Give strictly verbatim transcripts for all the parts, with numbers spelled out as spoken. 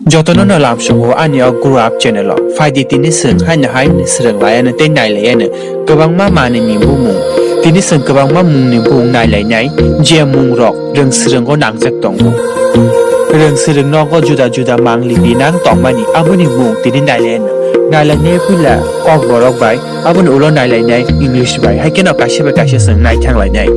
Jotono no lamsongo ani o Grow Up channel o. Phaidi tini chwng haino hai swrwng laiano tei nai laiano kwbangma manwi ni bumung. Tini chwng kwbangma mung ni bumung nai lainai, je mung rok rwng swrwng o nangjak tongo. Rwng swrwng nogo juda juda mang libi nang tongmani, aboni mung tini nai laiano. Nai lainai puila Kokborok bai, aboni ulo nai lainai English bai, hai kheno kaisa bai kaisa chwng nai thang lainai.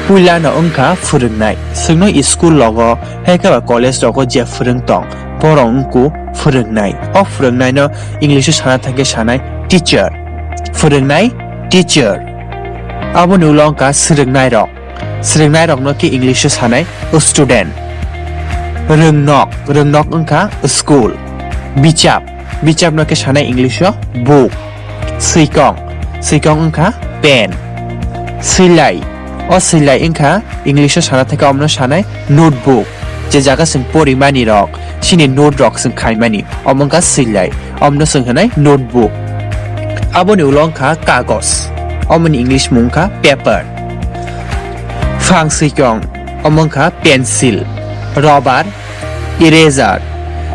Puilano wngkha phwrwngnai. Chwngno school rogo, hai khe ba college rogo je phwrwng tong, borok wngkha phwrwngnai. O phwrwngnaino English o sana thangkhe sanai teacher. Phwrwngnai, teacher. Aboni ulo wngkha swrwngnairok. Swrwngnairokno khe English o sanai student. Rwngnok, rwngnok wngkha school. Bichap, bichapno khe sanai English o book. Swikong, swikong wngkha pen. Swilai, o swilai wngkha English o sana thangkhe omno sanai notebook. Je jaga chwng porimani rok, chini note rok chwng khaimani, omo wngkha swilai, omno chwng hwnai notebook. Aboni ulo wngkha kagos, omoni English mung wngkha paper. Phang swikong, omo wngkha pencil, rubber, eraser,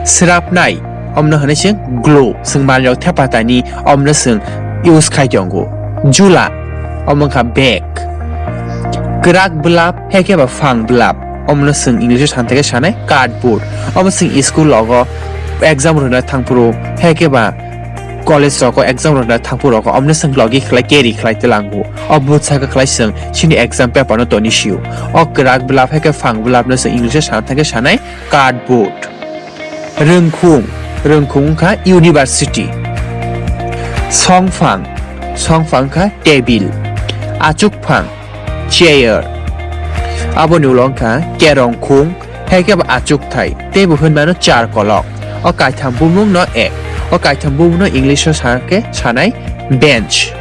swrapnai, omno hwnwi chwng glue, chwng manwirok thepa taini, omno chwng use khai tongo. Jula, omo wngkha bag. Kwrak bwlap, hai khe ba phang bwlap, omno chwng English o sana thangkhe sanai cardboard. Omo chwng school rogo exam rwna thangphuru, hai khe ba college rogo exam rwna thangphuru rogo, omno chwng logi khlai carry khlai tlango. O bwsakhe khlai chwng chini exam paper no toni sio. O kwrak bwlap hai khe phang bwlap no chwng English o sana thangkhe sanai cardboard. Rwngkhung, rwngkhung wngkha university. Songphang, songphang wngkha table. Achukphang, chair. Aboni ulo wngkha kerongkhung, hai khe bo achukthai, tei bo hwnmano char kolok. O kaitham bumungno ek. O kaitham bumungno English o sakhe sanai bench.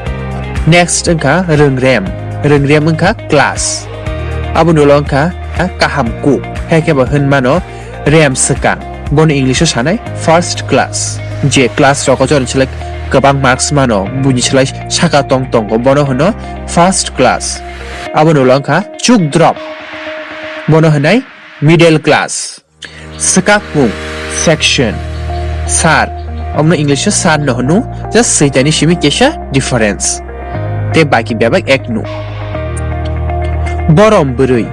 Next wngkha rwngrem. Rwngrem wngkha class. Aboni ulo wngkha kaham kuk, hai khe bo hwnmano rem swkang. Bono English o sanai first class. Je class rogo chwng select kwbang marks mano, buini selai saka tong tongo, bono hwno first class. Aboni ulo wngkha chukdrop, bono hwnai middle class. Swkakmung, section. Sir, omno English o sir no hwno, just switani simi kisa difference. Tei baki bebak ek no. Borom bwrwi,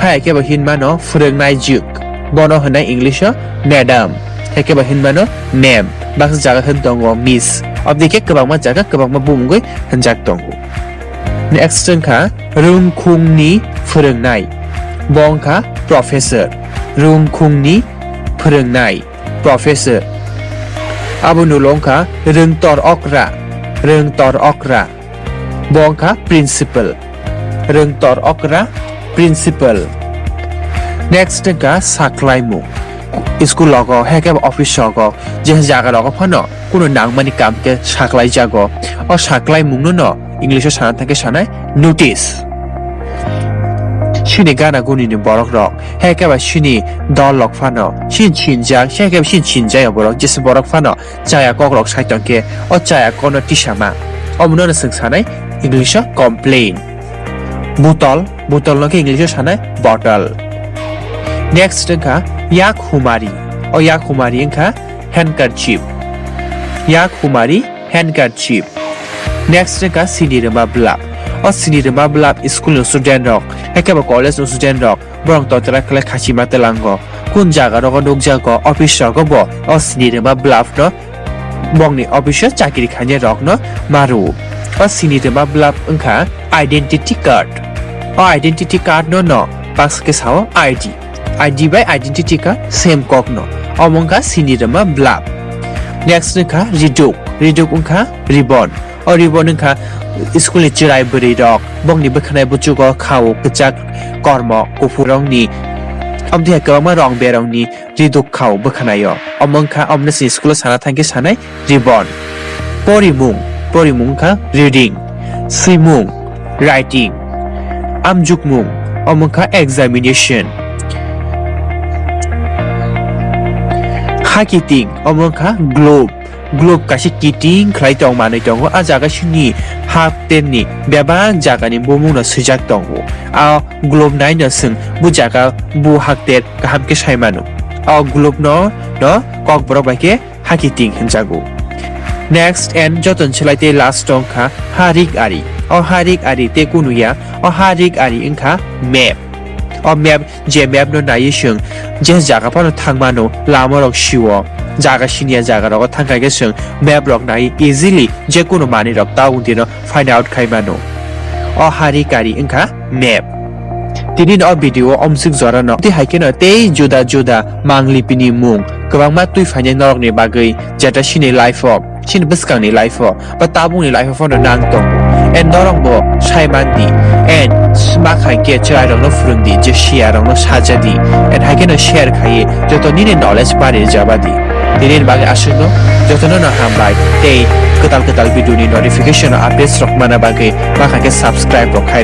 hai khe bo hinmano phwrwngnai jwk. Bono hwnai English o madam, hai khe bo hinmano ma'am. Baksa jaga hwn tongo miss. Obodike kwbangma jaga kwbangma bumungwi hwnjak tongo. Next wngkha rwngkhungni phwrwngnai. Bo wngkha professor. Rwngkhungni phwrwngnai, professor. Aboni ulo wngkha rwngtor okra. Rwngtor okra. Bo wngkha principal. Rwngtor okra, principal. Next wngkha saklaimung. School rogo, hai khe office rogo, je jaga rogo phano kunu nangmani kam khe saklai jago. O saklaimungno no English o sana thangkhe sanai notice. Chini gana guni ni borok rok, hai khe ba chini dol rok phano, chini chinjak, hai khe ba chini chinjak borok, jesa borok phano chaya kok rok sai tongkhe, o chaya kokno tisama. Omono no chwng sanai English o complain. Botol, botol no khe English o sanai bottle. Next wngkha yak humari. O yak humari wngkha handkerchief. Yak humari, handkerchief. Next wngkha sini rwma bwlap. O sini rwma bwlap school ni student rok, hai khe bo college ni student rok, borok totla khlai khachima tlango. Kun jaga rogo nukjago, office rogo bo o sini rwma bwlap no bongni office o chakri khainai rok no maru. O sini rwma bwlap wngkha identity card. O identity card no no baksa khe sao I D. I D bai identity card same kok no. Omo wngkha sini rwma bwlap. Next wngkha riduk. Riduk wngkha ribbon. O ribo wngkha school ni chwrai bwrwi rok, bongni bwkhanai buchugo khao kwchak kormo kuphur rongni, amtwi hai kwbangma rong berongni riduk khao bwkhanaio. Omo wngkha, omono chini school o sana thangkhe sanai ribbon. Porimung, porimung wngkha reading, swimung, writing, amjukmung, omo wngkha examination. Hakiting, omo wngkha globe. Globe kaisa kiting khlai tong manwi tongo. A jaga sini hakterni bebak jagani bumungno swijak tongo. A globe naino chwng bu jaga bu hakter kaham khe sai mano. O globe no, no Kokborok bai khe hakiting hinjago. Next and joton selai tei last wngkha harik ari. O harik ari tei kunuya, o harik ari wngkha map. O map, je map no naiwi chwng je jaga phano thangmano, lama rok sio, jaga siniya jaga rogo thangkha khe chwng map rok naiwi easily je kunu manwi rok ta wngtino find out khai mano. O hari kari wngkha map. Tini no o video o omswk jora no tei hai kheno tei juda juda manglipini mung kwbangma twi phainai norok ni bagwi, jeta chini life o, chini bwskang ni life o ba tabuk ni life o phano nang tongo. And norok bo sai man di, and sma khai khe chwrai rok no phwrwng di, je siya rok no saja di, and hai kheno share khaiwi joto nini knowledge bari jaba di. Tini ni bagwi aswk no joto no hambai tei kwtal kwtal video ni notification updates rok mana bagwi bakha khe subscribe rok khai.